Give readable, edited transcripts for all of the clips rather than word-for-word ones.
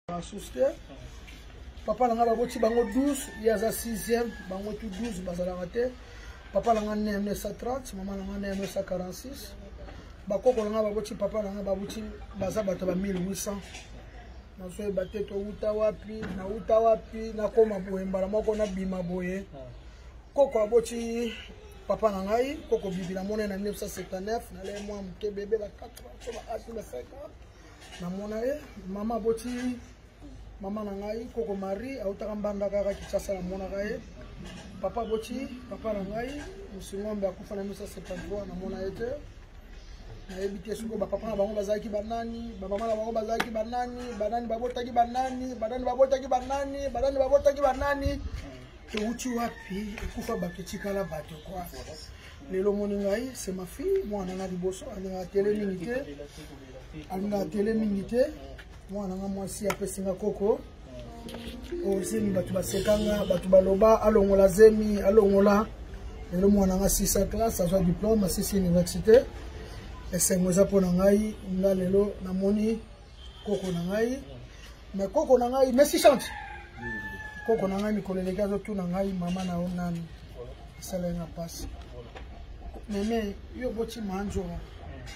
Basusu te. Papa na nga baboti bango 12, ye aza 6e, bango tu 12 bazalaka te. Papa na nga ne 1930, mama na nga ne 1946. Bakoko na nga baboti papa na nga babuti baza bato ba 1800. Nazoyeba te towuta wapi, nawuta wapi, nakoma boye mbala moko nabima boye. Koko aboti papa na ngai, koko Bibi namona ye na 1979, nalai mwa moke bebe ba 4 ans, ba âge ba 5 ans. Namona ye mama aboti mama na ngai koko Marie autaka mbanda kaka Kinshasa, namonaka ye. Papa aboti papa na ngai Musingombe akufa na 1973, namona ye te. Nayebi te soki bapapa na bango bazalaki banani, bamama na bango bazalaki banani, banani babotaki banani, banani babotaki banani, banani babotaki banani, towuti wapi, ekufa bato etikala bato kwa. Lelo omoni ngai, c'est ma fille, mwana nga liboso, alingaka tele mingi te, alingaka tele mingi te. Mwana nga mwasi apesi nga koko ozemi, bato basekanga, bato baloba alongola zemi, alongola. Lelo mwana nga sisa classe, azwa diplôme, asisi université. Esengo eza mpo na ngai, nga lelo namoni koko na ngai. Mais koko na ngai, merci chante. Koko na ngai mikolo eleki azotuna ngai mama na yo nani, esala ye nga mpasi. Meme yo boti manzora,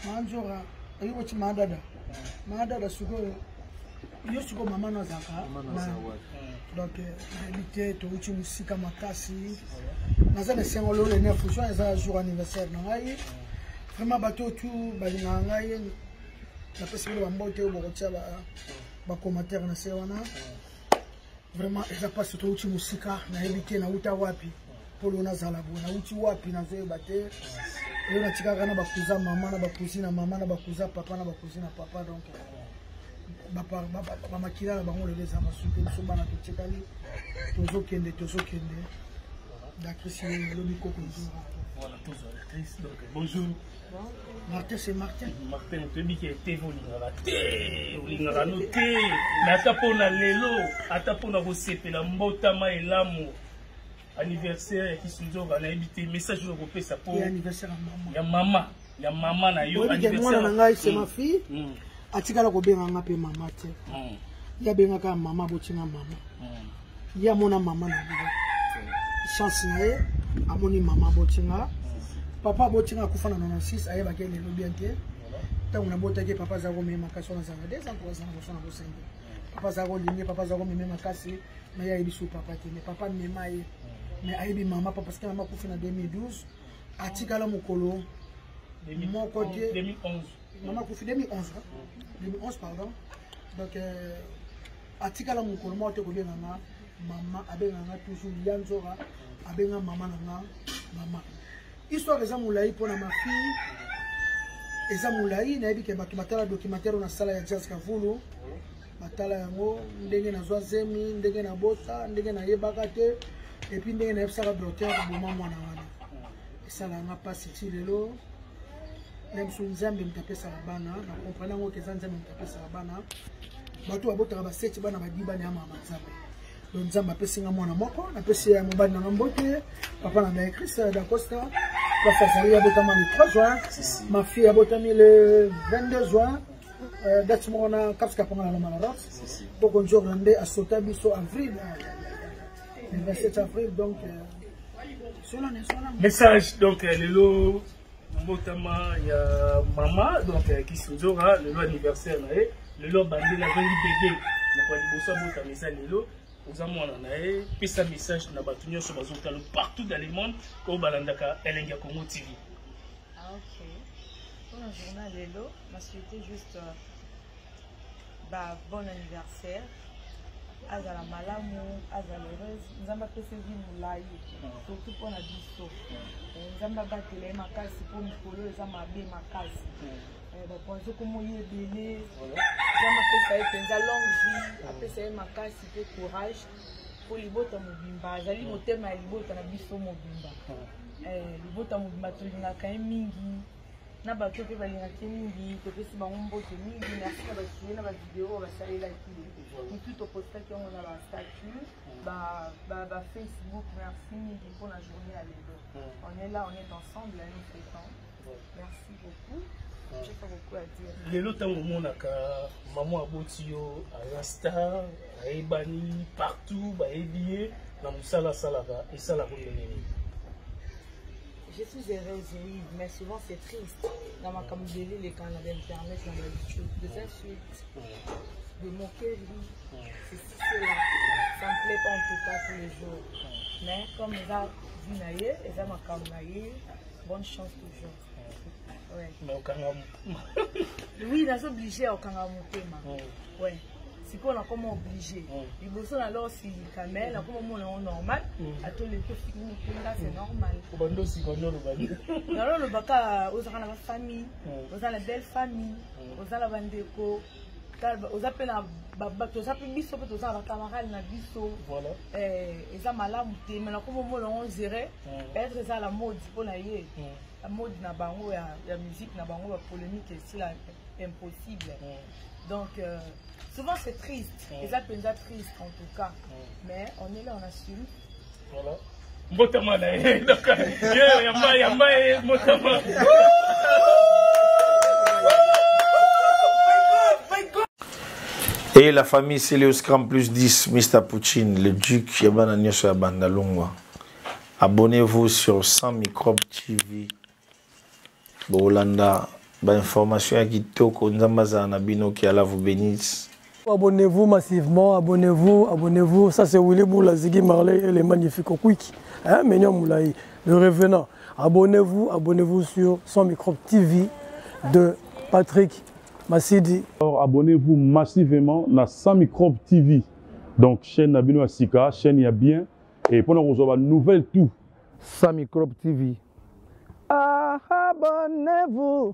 manzora yo boti madada, madada sikoyo yo sikoyo mama no azalaka nani? Donc nayebi te, touti mosika makasi. Naza na esengo lelo le 9 juin eza jour anniversaire na ngai. Vraiment bato oyo tu balingaka ngai, napesi bino bambote oyo bokotia bacommentaire na se wana. Vraiment eza mpasi, touti mosika, nayebi te nauta wapi mpo nazala boye, nauti wapi nazoyeba te. Oyo natikaka na bakuza mama na bakuzi na mama na bakuza papa na bakuzi na papa, donc bamakila na bango lelo eza masuki. Biso bana totikali, tozokende tozokende. Dakrisi elobi koko nzora. Voilà, tozwa l'actrice. Donc, bonjour. Martin, c'est Martin. Martin, toyebi ke te olingaka te, olingaka no te, mais ata mpona lelo, ata mpona kosepela mbotama elamu anniversaire ya Kisinzora, nayebi te message oyo okopesa mpo anniversaire ya mama, ya mama, ya mama na yo. Oyebi ke mwana na ngai, c'est ma fille, atikala kobenga nga mpe mama te. Ye abengaka mama abotinga mama. Ye amona mama na bino, chance na ye amoni mama abotinga. Papa abotinga akufa na 96, ayebaki lelo bien te. Ntango nabotaki, papa aza komema makasi wana, azalaka 2 ans 3 ans na kosana papa aza kolingi, papa aza komeme makasi na ye, ayebi so papa te, mais papa mema ye, mais ayebi mama pa parce que mama akufi na 2012, atikala mokolo moko te. 2011. Mama akufi 2011, 2011 pardon. Donc atikala mokolo moko te kobenga nga mama, abenga nga toujours ya nzora, abenga mama na nga mama. Histoire eza molai mpona ma fille, eza molai. Nayebi ke bato batala documentaire oyo nasala ya Jazz Kavulu, batala yango ndenge nazwa zemi, ndenge nabota, ndenge nayebaka te, et puis ndenge nayebisaka docteur boma mwana wana. Esalaka nga mpasi ti lelo. Na biso Nzambe moto apesaka bana, na comprendre yango ke eza Nzambe moto apesaka bana. Bato babotaka baseti bana badi bana ya mama Nzambe. Donc Nzambe apesi nga mwana moko, napesi ya mobali nanga mbote, papa na ngai Christ Dacosta. Papa azali abotama le 3 juin, ma fille abotami le 22 juin, date moko na kapsika panga na loma na rox poko nzora nde asota biso avril, le 27 avril. Donc solana. Message donc lelo mbotama ya mama, donc Kisinzora, lelo anniversaire na ye, lelo abandeli, azongi bebe moko ya liboso abotama eza lelo. Oza mwana na ye, pesa message na bato nyonso bazotala partout dans le monde oyo balandaka Elengi ya Congo TV. Ah, ok. Pour la journée lelo, ma souhaité juste bah, bon anniversaire. Azala malamu, azala heureuse. Nzambe apesa vie molai, surtout mpona biso. Nzambe abatela ye makasi mpo mikolo eza mabe makasi. Bapoison komoyi ebele. Nzambe apesa ye mpenza longue vie, apesa ye makasi mpe courage mpo libota mobimba azali motema ya libota na biso mobimba. Libota mobimba tolingaka ye mingi, na bato mpe balingaki mingi, topesi bango mbote mingi. Merci na batie na bavideo oyo basalelaki ye, motu topostaki yango na bastatut ba Facebook. Merci mingi mpona journée ya lelo. On est là, on est ensemble, nous fêtons. Merci beaucoup. J'ai pas beaucoup à dire. Lelo ntango omonaka mama aboti yo aza star, ayebani partout, bayebi ye na mosala asalaka, esalaka ndenge nini? Je suis heureuse, oui, mais souvent c'est triste. Dans ma comme les quand on internet, dans la YouTube, des insultes, des moqueries, ceci, cela. Ça me plaît pas en tout cas tous les jours. Mais comme eza vie na ye, eza makambo na ye, bonne chance toujours. Ouais. Mais okanga Oui, naza obligé ya kokanga motema. Ouais. Sikoyo nakoma obligé. Liboso na lor silika, mais nakoma omona yango normal. Ata oleki ofiki mokonda, c'est normal. Obandi osika nde olobani. Nalo olobaka ozalaka na bafamille, oza na belle famille, oza na bandeko, oza mpe na toza mpe biso mpe toza na bacamarade na biso. Voilà. Eza malamu te, mais nakoma omona yango géré. Peut-être eza la mode mpo na ye, la mode na bango ya musique na bango, bapolémique esila impossible. Donc souvent c'est triste, eza mpenza triste en tout cas, mais on est là, on assume. Voilà. Mbotama na ye, donc ye yamba yamba ye mbotama. Et la famille, c'est Léo Scram plus 10, Mr. Poutine, le Duc Yabana Nyonso ya Bandalungwa. Abonnez-vous sur 100 Microbes TV. Bolanda, ba information ya kitoko, Nzambe azala na bino, que Allah vous bénisse. Abonnez-vous massivement, abonnez-vous, abonnez-vous. Ça c'est Willy Boula, Ziggy Marley et les magnifiques Quick. Hein, Mignon Moulaï, le revenant. Abonnez-vous, abonnez-vous sur 100 Microbes TV de Patrick Massidi. Alors abonnez-vous massivement à 100 Microbes TV. Donc chaîne na bino ya sika, chaîne ya bien. Et pour nous recevoir nouvelle tout. 100 Microbes TV. Ah, abonnez-vous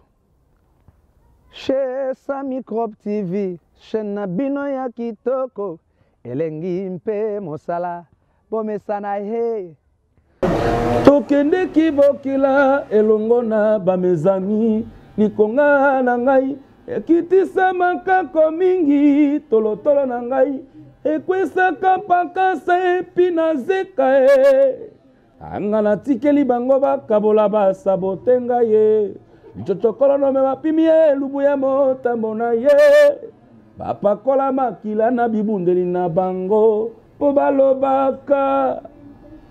chez 100 Microbes TV, chaîne na bino ya kitoko, elengi mpe mosala, bomesana he. Tokendeki bokila elongo na bamezami, likonga na ngai ekitisa makako mingi, tolotolo na ngai ekwesaka mpakasa epi na zeka e. Anga natikeli bango bakabola basabote ngai ye. Ntsotokolo nome bapimi ye elubu ya motambo na ye. Bapakola makila na bibundeli na bango po balobaka.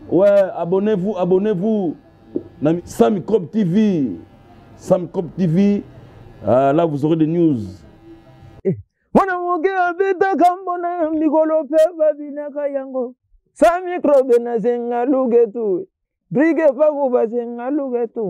Ouais, abonnez-vous, abonnez-vous na 100 Microbes TV. 100 Microbes TV, là vous aurez des news. Mwana moke abetaka mbona mikolo mpe babinaka yango. 100 Microbes na zenga lugetu. Brige paku bazenga lugetu.